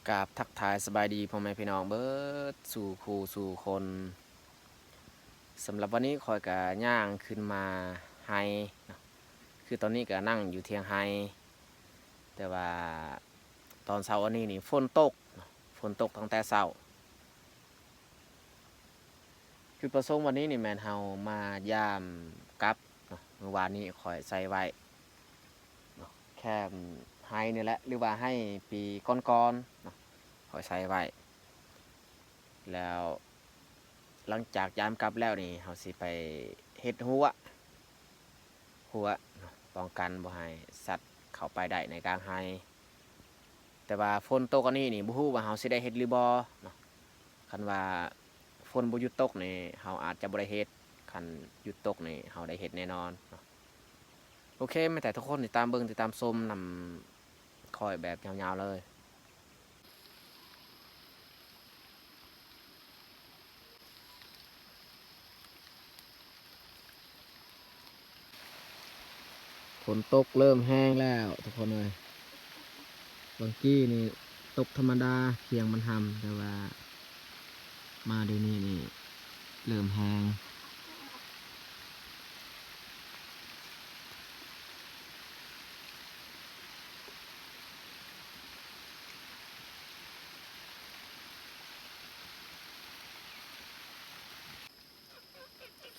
ກາບທັກທາຍສະບາຍດີພໍ່ແມ່ພີ່ນ້ອງເບິດສູ່ຄູ່ສູ່ຄົນ. ສຳລັບວັນນີ້ຂ້ອຍກະຍ່າງຂຶ້ນມາໄຮ່ເນາະ, ຄືຕອນນີ້ກະນັ່ງຢູ່ຖຽງໄຮ່ ແຕ່ວ່າຕອນເຊົ້າອັນນີ້ນີ້ຝົນຕົກເນາະ, ຝົນຕົກຕັ້ງແຕ່ເຊົ້າ. ຈຸດປະສົງວັນນີ້ນີ້ແມ່ນເຮົາມາຢາມກັບເນາະ, ມື້ວານນີ້ຂ້ອຍໃສ່ໄວ້ເນາະ ແຄມໄຮ່ນີ້ແຫຼະ ຫຼືວ່າໄຮ່ປີກ່ອນໆເນາະ ຂ້ອຍໃສ່ໄວ້. ແລ້ວຫຼັງຈາກຢາມກັບແລ້ວນີ້ ເຮົາຊິໄປເຮັດຮົ້ວ ຮົ້ວເນາະ ປ້ອງກັນບໍ່ໃຫ້ສັດເຂົ້າໄປໄດ້ໃນກາງໄຮ່. ແຕ່ວ່າຝົນຕົກອັນນີ້ນີ້ ບໍ່ຮູ້ວ່າເຮົາຊິໄດ້ເຮັດຫຼືບໍ່ເນາະ. ຄັນວ່າຝົນບໍ່ຢຸດຕົກນີ້ ເຮົາອາດຈະບໍ່ໄດ້ເຮັດ, ຄັນຢຸດຕົກນີ້ ເຮົາໄດ້ເຮັດແນ່ນອນເນາະ. ໂອເຄ ແມ່ນແຕ່ທຸກຄົນຕິດຕາມເບິ່ງ ຕິດຕາມຊົມນຳຂ້ອຍແບບຍາວໆເລີຍ. ຝົນຕົກເລີ່ມແຮງແລ້ວທຸກຄົນເອີຍ. ບາງກີ້ນີ້ຕົກທຳມະດາ ພຽງມັນຮຳ, ແຕ່ວ່າມາດຽວນີ້ນີ້ເລີ່ມແຮງ.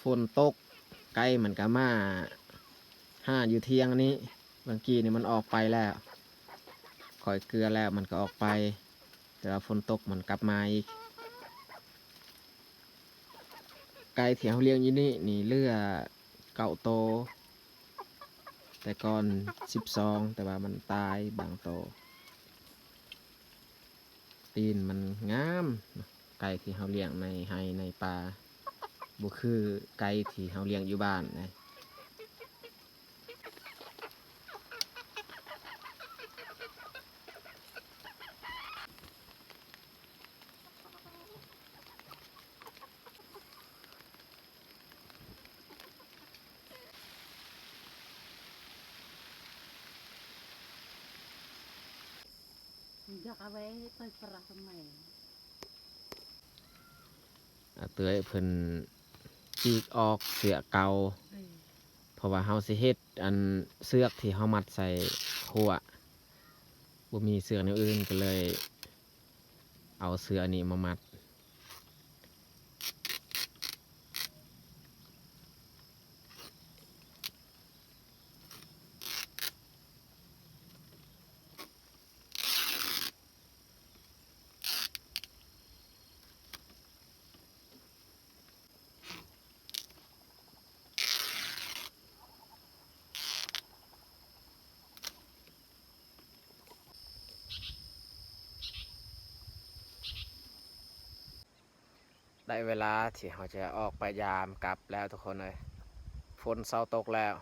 ຝົນຕົກ ໄກ່ມັນກະມາຫາຢູ່ຖຽງນີ້. ບາງກີ້ນີ້ມັນອອກໄປແລ້ວ, ຂ້ອຍເກືອແລ້ວມັນກະອອກໄປ, ແຕ່ວ່າຝົນຕົກມັນກັບມາອີກ. ໄກ່ທີ່ເຮົາລ້ຽງຢູ່ນີ້ນີ້ເຫຼືອເກົ້າໂຕ, ແຕ່ກ່ອນສິບສອງ ແຕ່ວ່າມັນຕາຍບາງໂຕ. ຕີນມັນງາມເນາະ, ໄກ່ທີ່ເຮົາລ້ຽງໃນໄຮ່ໃນປ່າ ບໍ່ຄືໄກ່ທີ່ເຮົາລ້ຽງຢູ່ບ້ານເດ້. ຢາກເອົາໄວ້ເປີດປະຕູໃໝ່. ອາເຕືອຍເພິ່ນຈີກອອກເສື້ອເກົ່າ, ເອີ ເພາະວ່າເຮົາຊິເຮັດອັນເຊືອກທີ່ເຮົາມັດໃສ່ຮົ້ວ ບໍ່ມີເຊືອກແນວອື່ນ ກໍເລີຍເອົາເຊືອກອັນນີ້ມາມັດ. ໄດ້ເວລາທີ່ເຮົາຈະອອກໄປຢາມກັບແລ້ວທຸກຄົນເອີຍ. ຝົນເຊົາຕົກແລ້ວ,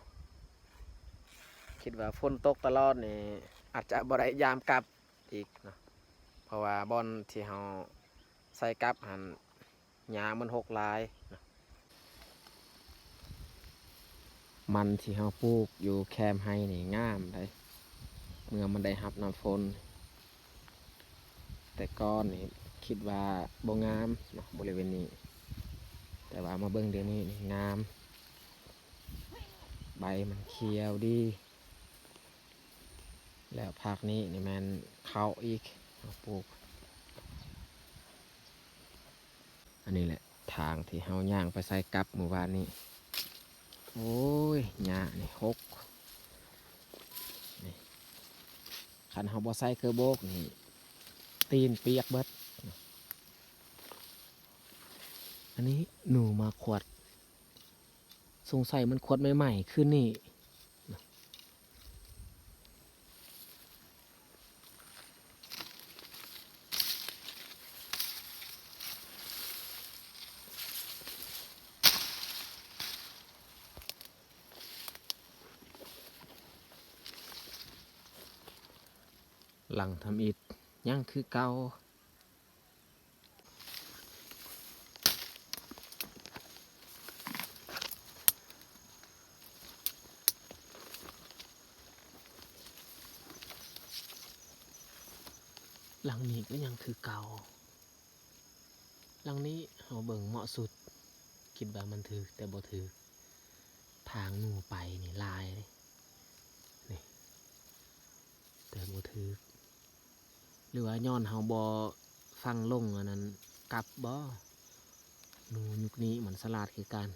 ຄິດວ່າຝົນຕົກຕະຫຼອດນີ້ ອາດຈະບໍ່ໄດ້ຢາມກັບອີກເນາະ, ເພາະວ່າບ່ອນທີ່ເຮົາໃສ່ກັບຫັ້ນ ຫຍ້າມັນຮົກຫຼາຍເນາະ. ມັນທີ່ເຮົາປູກຢູ່ແຄມໄຮ່ນີ້ງາມເດ້ ເມື່ອມັນໄດ້ຮັບນ້ຳຝົນ. ແຕ່ກ່ອນນີ້ຄິດວ່າບໍ່ງາມເນາະ ບໍລິເວນນີ້, ແຕ່ວ່າມາເບິ່ງດຽວນີ້ນີ້ງາມ, ໃບມັນຂຽວດີ. ແລ້ວພາກນີ້ນີ້ແມ່ນເຂົ້າອີກ ເຮົາປູກ. ອັນນີ້ແຫຼະທາງທີ່ເຮົາຍ່າງໄປໃສ່ກັບມື້ວານນີ້. ໂອ້ຍ ຫຍ້ານີ້ຮົກນີ້, ຄັນເຮົາບໍ່ໃສ່ເກີໂບກນີ້ ຕີນປຽກເບິດ. ອັນນີ້ໜູມາຂວັດ. ສົງໄສມັນຂວັດໃໝ່ໆຄືນນີ້. ຫຼັງທຳອິດຍັງຄືເກົ່າ. ຫຼັງນີ້ກໍຍັງຄືເກົ່າ. ຫຼັງນີ້ເຮົາເບິ່ງເໝາະສຸດ, ຄິດວ່າມັນຖືກແຕ່ບໍ່ຖືກ. ທາງໜູໄປນີ້ຫຼາຍເດ້ ນີ້ ແຕ່ບໍ່ຖືກ. ຫຼືວ່າຍ້ອນເຮົາບໍ່ຝັງລົງອັນນັ້ນກັບບໍ? ໜູຍຸກນີ້ມັນສະຫຼາດຄືກັນ.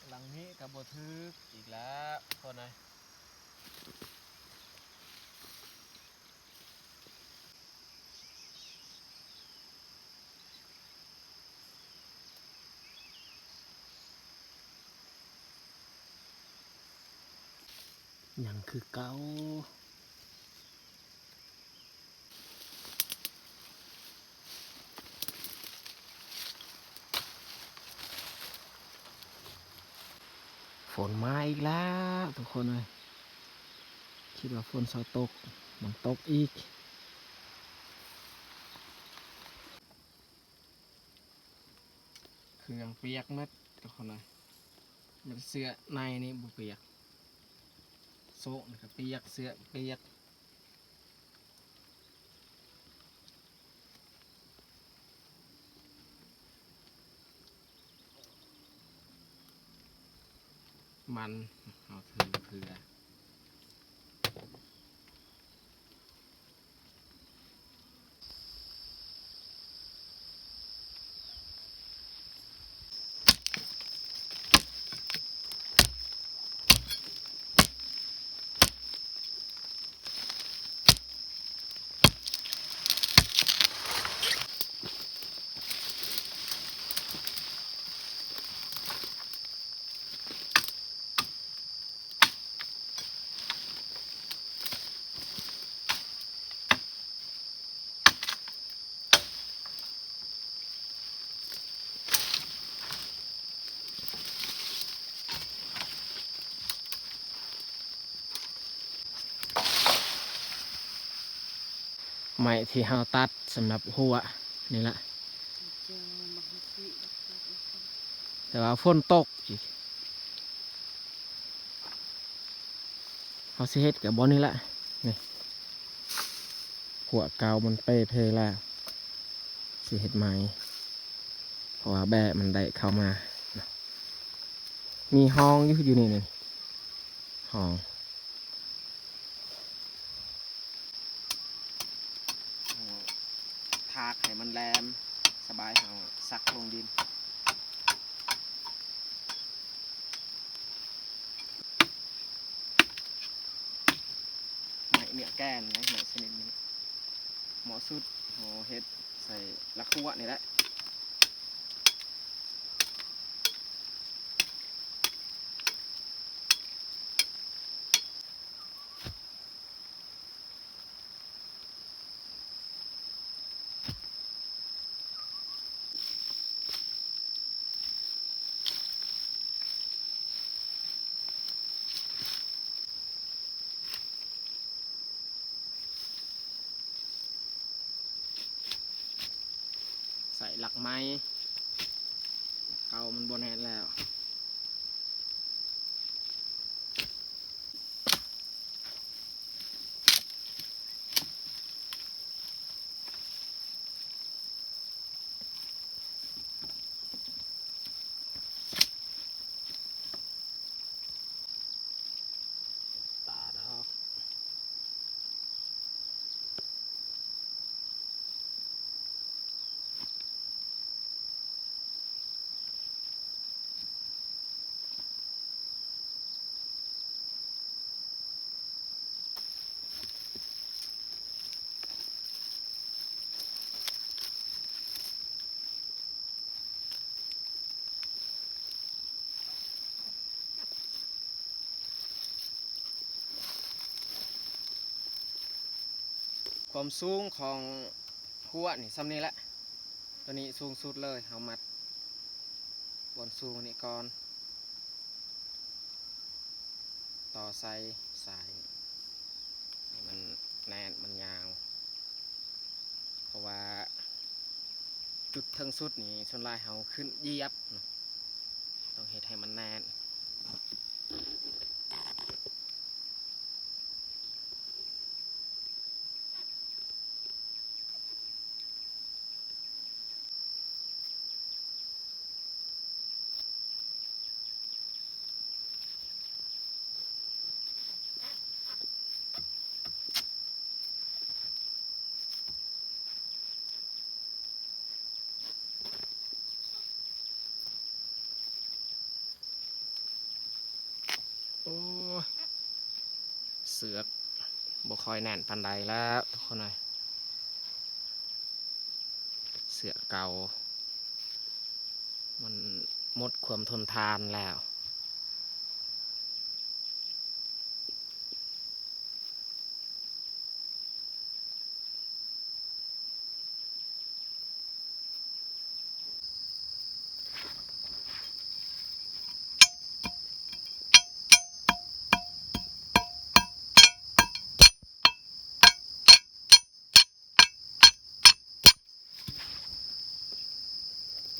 ຫຼັງນີ້ກໍບໍ່ຖືກອີກແລ້ວຄົນເອີຍ. ຍັງຄືເກົ່າ. ຝົນມາອີກແລ້ວທຸກຄົນເອີຍ. ຄິດວ່າຝົນເຊົາຕົກ, ມັນຕົກອີກ. ເຄື່ອງປຽກໝົດທຸກຄົນເອີຍ. ມີແຕ່ເສື້ອໃນນີ້ບໍ່ປຽກ, ໂຊກນີ້ກໍປຽກ, ເສື້ອກໍປຽກ. ມັນ ເຮົາຖືເພື່ອ ໄມ້ທີ່ເຮົາຕັດສຳລັບຮົ້ວນີ້ລະ ແຕ່ວ່າຝົນຕົກອີກ. ເຮົາຊິເຮັດກັບບ່ອນນີ້ລະ ນີ້ ຮົ້ວເກົ່າມັນເປ່ເພແລ້ວ ຊິເຮັດໃໝ່ ເພາະວ່າແບ້ມັນໄດ້ເຂົ້າມາ. ມີຮ່ອງຢູ່ ຢູ່ນີ້ ນີ້ຮ່ອງ. ຖາກໃຫ້ມັນແຫຼມ ສະບາຍ ເຮົາສັກລົງດິນ. ໄມ້ເນື້ອແກ່ນເດ້ ໄມ້ຊະນິດນີ້ ເໝາະສຸດ ເຮົາເຮັດໃສ່ຫຼັກຮົ້ວນີ້ແຫຼະ. ໃສ່ຫຼັກໃໝ່ ຫຼັກເກົ່າມັນບໍ່ແໜ້ນແລ້ວ. ຄວາມສູງຂອງຮົ້ວນີ້ສ່ຳນີ້ແຫຼະ ຕົວນີ້ສູງສຸດເລີຍ. ເຮົາມັດບ່ອນສູງນີ້ກ່ອນ ຕໍ່ໃສ່ສາຍນີ້ໃຫ້ມັນແໜ້ນ ມັນຍາວ ເພາະວ່າ ຈຸດເທິງສຸດນີ້ ສ່ວນຫຼາຍເຮົາຂຶ້ນຢຽບເນາະ ຕ້ອງເຮັດໃຫ້ມັນແໜ້ນ. ໂອ້ ເຊືອກບໍ່ຄ່ອຍແໜ້ນປານໃດແລ້ວທຸກຄົນເອີຍ. ເຊືອກເກົ່າມັນໝົດຄວາມທົນທານແລ້ວ.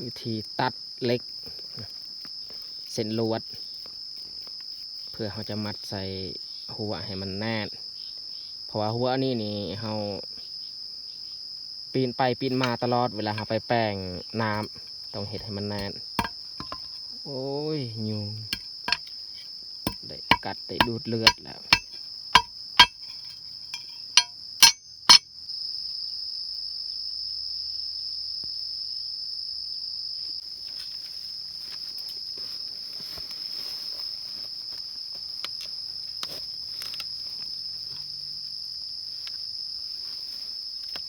ວິທີຕັດເຫຼັກ ເສັ້ນລວດ ເພື່ອເຮົາຈະມັດໃສ່ຮົ້ວໃຫ້ມັນແໜ້ນ ເພາະວ່າຮົ້ວນີ້ນີ້ ເຮົາປີນໄປປີນມາຕະຫຼອດ ເວລາເຮົາໄປແປງນ້ຳ ຕ້ອງເຮັດໃຫ້ມັນແໜ້ນ. ໂອ້ຍ ຍຸງ ໄດ້ກັດໄດ້ດູດເລືອດແລ້ວ.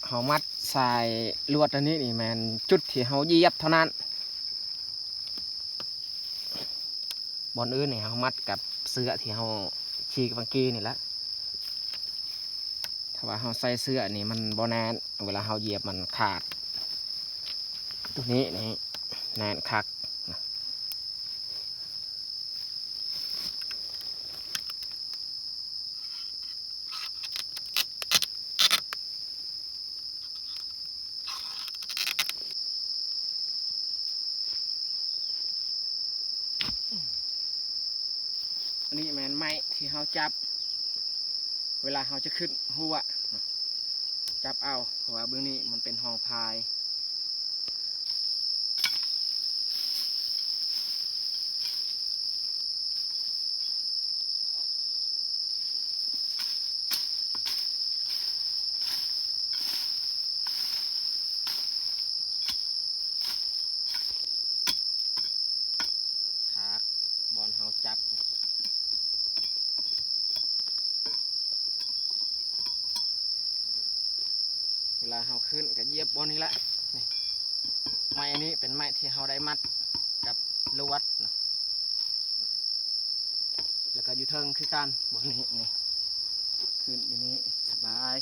ເຮົາມັດສາຍລວດອັນນີ້ນີ້ ແມ່ນຈຸດທີ່ເຮົາຢຽບເທົ່ານັ້ນ. ບ່ອນອື່ນນີ້ເຮົາມັດກັບເຊືອກທີ່ເຮົາຂີ່ເມື່ອກີ້ນີ້ແຫຼະ. ຖ້າວ່າເຮົາໃສ່ເຊືອກນີ້ມັນບໍ່ແໜ້ນ ເວລາເຮົາຢຽບມັນຂາດ. ໂຕນີ້ນີ້ແໜ້ນຄັກ. ອັນນີ້ແມ່ນໄມ້ທີ່ເຮົາຈັບ ເວລາເຮົາຈະຂຶ້ນຮົ້ວ ຈັບເອົາ ເພາະວ່າເບື້ອງນີ້ມັນເປັນຮ່ອງພາຍ. ຖາກບ່ອນເຮົາຈັບ ເວລາເຮົາຂຶ້ນກໍຢຽບບ່ອນນີ້ແຫຼະ. ນີ້ ໄມ້ອັນນີ້ເປັນໄມ້ທີ່ເຮົາໄດ້ມັດກັບລວດເນາະ ແລ້ວກໍຢູ່ເທິງຄືກັນ ບ່ອນນີ້ນີ້ ຂຶ້ນຢູ່ນີ້ສະບາຍ.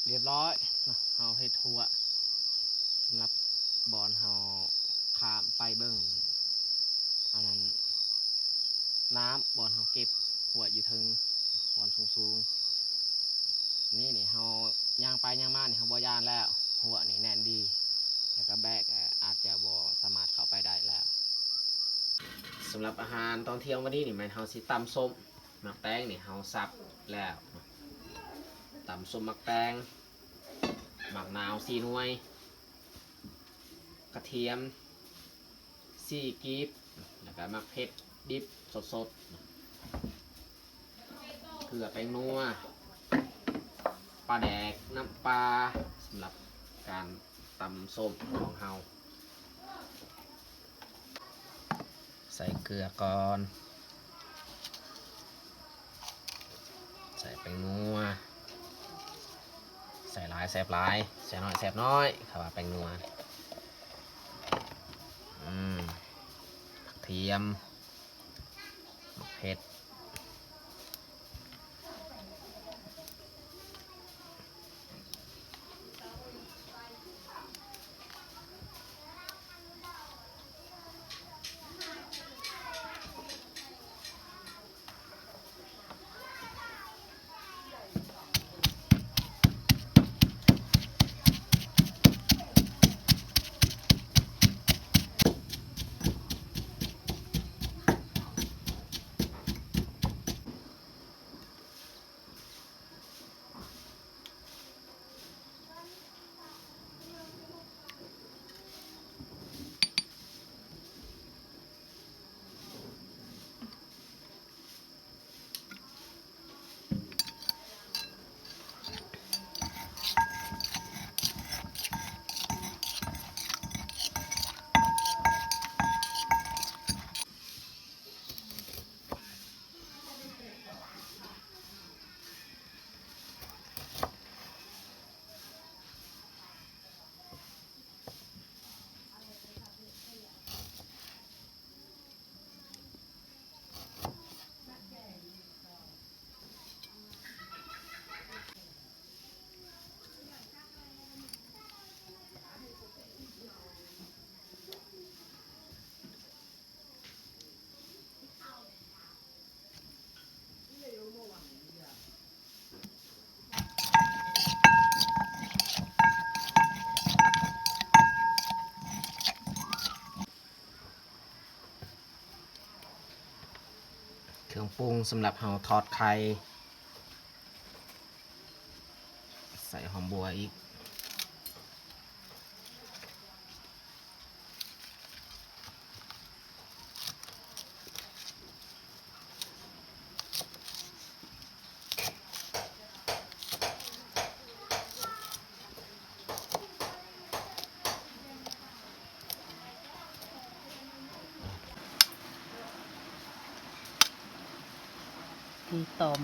ຮຽບຮ້ອຍເນາະ ເຮົາເຮັດຮົ້ວສຳລັບບ່ອນເຮົາຂ້າມໄປເບິ່ງ ອັນນັ້ນ ນ້ຳ ບ່ອນເຮົາເກັບຮົ້ວຢູ່ເທິງ ບ່ອນສູງໆ. ນີ້ນີ້ເຮົາຍ່າງໄປຍ່າງມານີ້ ເຮົາບໍ່ຢ້ານແລ້ວ ຮົ້ວນີ້ແໜ້ນດີ ແລ້ວກໍແບກອາດຈະບໍ່ສາມາດເຂົ້າໄປໄດ້ແລ້ວ. ສຳລັບອາຫານຕອນທ່ຽງວັນນີ້ນີ້ ແມ່ນເຮົາຊິຕຳສົ້ມ ໝາກແຕງນີ້ເຮົາສັບແລ້ວ ຕຳສົ້ມໝາກແຕງ ໝາກນາວສີ່ໜ່ວຍ ກະທຽມສີ່ກີບ ແລ້ວກະໝາກເຜັດດິບສົດໆ ເກືອ ແປ້ງນົວ ປາແດກ ນ້ຳປາ ສຳລັບການຕຳສົ້ມຂອງເຮົາ. ໃສ່ເກືອກ່ອນ ໃສ່ແປ້ງນົວ ໃສ່ຫຼາຍແຊບຫຼາຍ ໃສ່ໜ້ອຍແຊບໜ້ອຍ ຖ້າວ່າແປ້ງນົວ. ອືມ ກະທຽມ ໝາກເຜັດ. ເ ເຄື່ອງປຸງສຳລັບເຮົາທອດໄຂ່ ໃສ່ຫອມບົວອີກ. ທີ່ຕົ້ມ.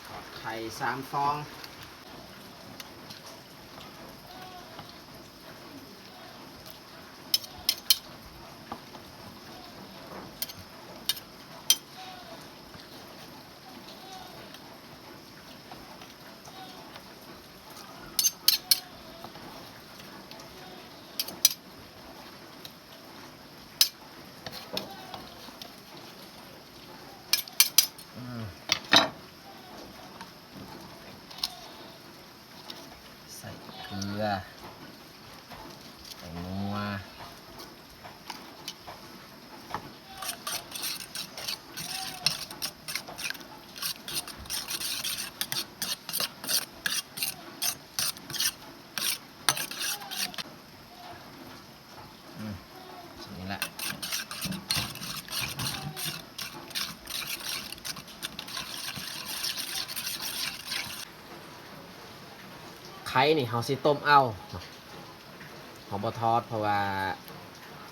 ທອດໄຂ່ສາມຟອງ. ໃສ່ເກືອ ໃສ່ນົວ. ອືມ ນີ້ແຫຼະ ໄຂ່ນີ້ເຮົາຊິຕົ້ມເອົາເນາະ ເຮົາບໍ່ທອດ ເພາະວ່າ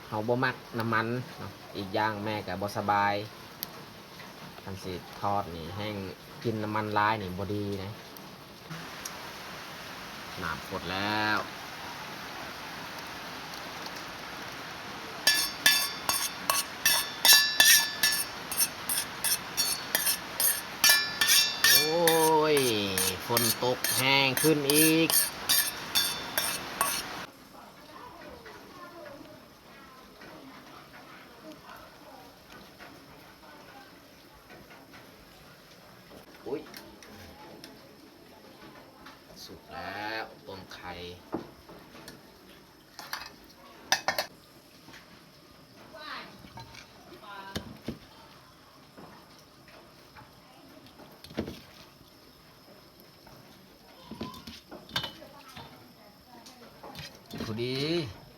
ເຮົາບໍ່ມັກນ້ຳມັນເນາະ ອີກຢ່າງແມ່ກໍບໍ່ສະບາຍ ຄັນຊິທອດນີ້ແຮ່ງກິນນ້ຳມັນຫຼາຍນີ້ບໍ່ດີເດ້. ນ້ຳຟົດແລ້ວ. ໂອ້ຍ ຝົນຕົກແຮງຂຶ້ນອີກ. ອຸ້ຍ ສຸກແລ້ວ ຕົ້ມໄຂ່. ພໍດີ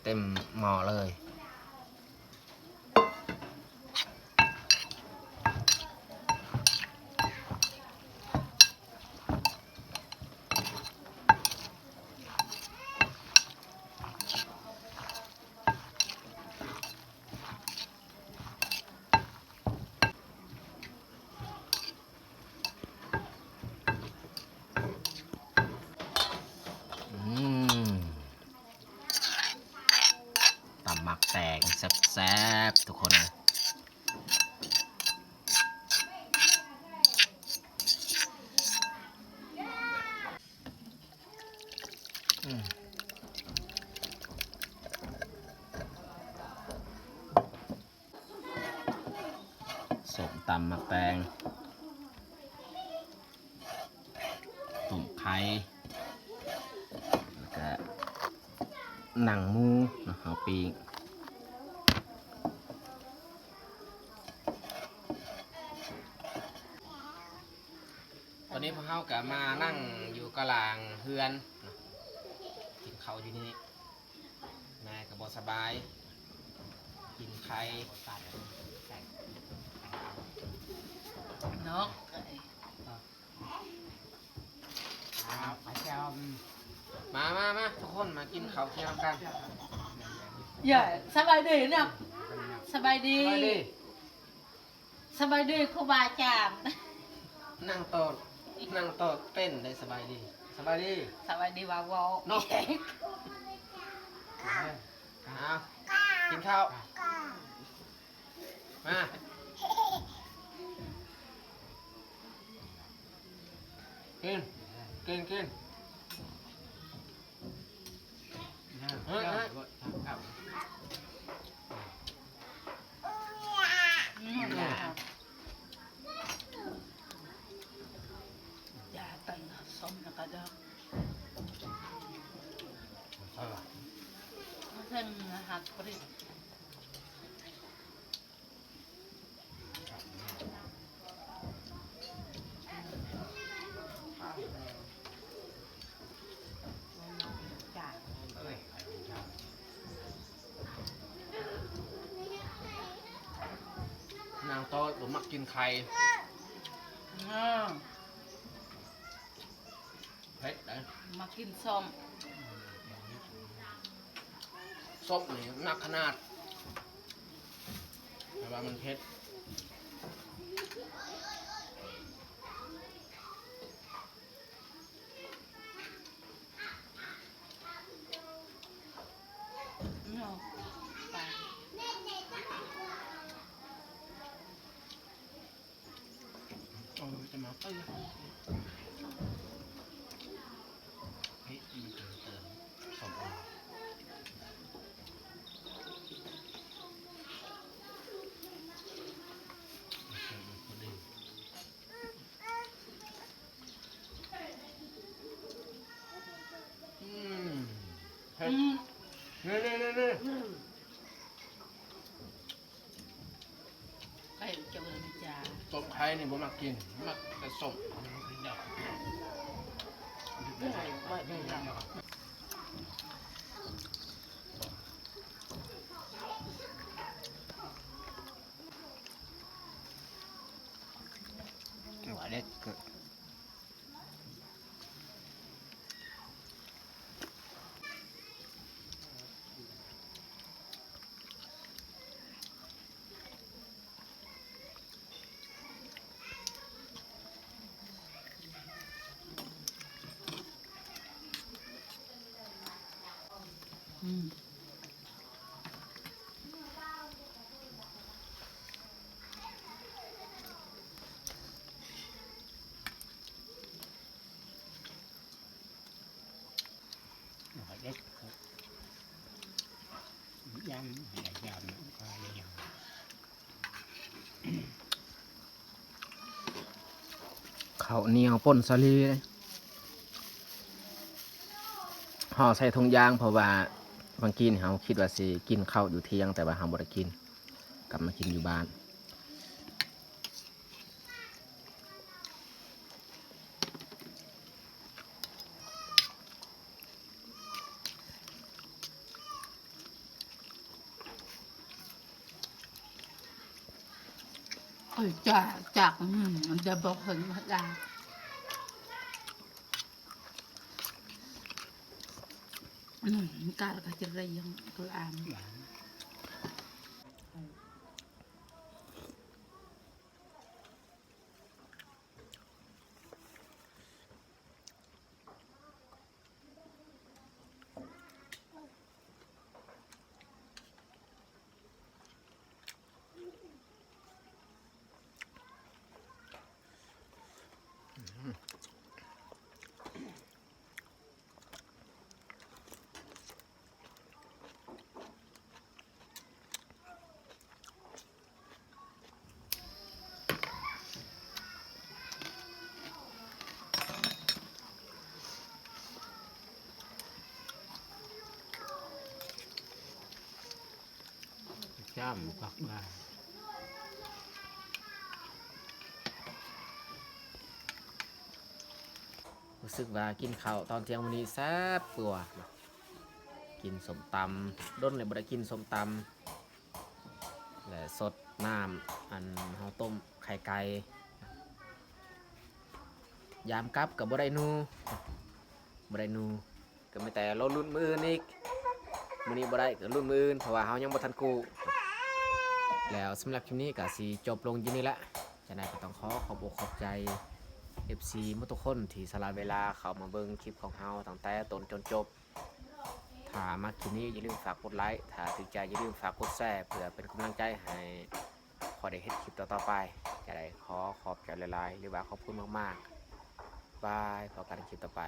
ເຕັມໝໍ້ເລີຍ. ອືມ ຕຳໝາກແຕງແຊບໆ ທຸກຄົນເອີຍ. ອືມ ສົ້ມຕຳໝາກແຕງ ຕົ້ມໄຂ່ ແລ້ວກະໜັງໝູເນາະ ເຮົາປີ້ງ. ຕອນນີ້ພວກເຮົາກະມານັ່ງຢູ່ກະລາງເຮືອນເນາະ ກິນເຂົ້າຢູ່ນີ້ ແມ່ກະບໍ່ສະບາຍ ກິນໄຂ່ເນາະ. ມາ ມາ ມາ ທຸກຄົນມາກິນເຂົ້າທ່ຽງນຳກັນ. ເອີ ສະບາຍດີເນາະ ສະບາຍດີ ສະບາຍດີ. ສະບາຍດີຄູບາອາຈານ. ນັ່ງໂຕ ນັ່ງໂຕເປັນໄດ້. ສະບາຍດີ ສະບາຍດີ ສະບາຍດີວ່າເວົ້າເນາະ. ເອົາ ກິນເ ເຂົ້າ ມາ ກິນ ກິນ ກິນ. ເອີ ເອີ ເອີ ອືມ ຢາໄຕສົ້ມແລ້ວກໍດອກ ເອີ ເຊິ່ງຫັກປຣິດ. ນາງຕ້ອຍບໍ່ມັກກິນໄຂ່ ເອີ ເຜັດເດ້ ມັກກິນສົ້ມ ສົ້ມນີ້ໜັກຂະໜາດ ແຕ່ວ່າມັນເຜັດ. ເນາະ ໄປ. ເອີ ຈະມາເຕີ ເຮັດອີ່ເຕີ ເຕີ ສອງອັນ ອືມ ເຮັດ ອືມ ນີ້ໆໆໆ ອືມ. ໄປເຈົ້າເອີຍຈ້າ ຕົ້ມໄຂ່ນີ້ບໍ່ມັກກິນ ມັກແຕ່ສົ້ມ. ອືມ. ເຂົ້າໜຽວປົ່ນສາລີ ຫໍ່ໃສ່ຖົງຢາງ ເພາະວ່າເມື່ອກີ້ນີ້ເຮົາຄິດວ່າຊິກິນເຂົ້າຢູ່ທ່ຽງ ແຕ່ວ່າເຮົາບໍ່ໄດ້ກິນ ກັບມາກິນຢູ່ບ້ານ. ເອີ ຈາກ ຈາກ ອືມ ມັນຈະບໍ່ເຫັນໝົດລະ ອືມ ກາລະກະຈະໄດ້ຍັງກະອາມ. ຈ້ຳບັກບາ ຮູ້ສຶກວ່າກິນເຂົ້າຕອນທ່ຽງມື້ນີ້ແຊບກວ່າ ກິນສົ້ມຕຳ ດົນແລ້ວບໍ່ໄດ້ກິນສົ້ມຕຳ ແລະ ສົດນ້ຳ ອັນເຮົາຕົ້ມໄຂ່ໄກ່ ຍາມກັບກໍບໍ່ໄດ້ນູ່ ບໍ່ໄດ້ນູ່ ກໍມີແຕ່ລໍລຸ້ນມື້ອື່ນອີກ ມື້ນີ້ບໍ່ໄດ້ກໍລຸ້ນມື້ອື່ນ ເພາະວ່າເຮົາຍັງບໍ່ທັນກູ້. ແລ້ວສຳລັບຄລິບນີ້ກໍຊິຈົບລົງຢູ່ນີ້ແຫຼະ ຈັ່ງໃດກໍຕ້ອງຂໍຂອບອົກຂອບໃຈ ເອັຟຊີ ໝົດທຸກຄົນທີ່ສະຫຼະເວລາເຂົ້າມາເບິ່ງຄລິບຂອງເຮົາຕັ້ງແຕ່ຕົ້ນຈົນຈົບ. ຖ້າມັກຄລິບນີ້ຢ່າລືມຝາກກົດໄລ ຖ້າຖືກໃຈຢ່າລືມຝາກກົດແຊ ເພື່ອເປັນກຳລັງໃຈໃຫ້ຂ້ອຍໄດ້ເຮັດຄລິບຕໍ່ໆໄປ. ຈັ່ງໃດຂໍຂອບໃຈຫຼາຍໆ ຫຼືວ່າຂອບຄຸນມາກໆ. ບາຍ ພໍ້ກັນຄລິບຕໍ່ໄປ.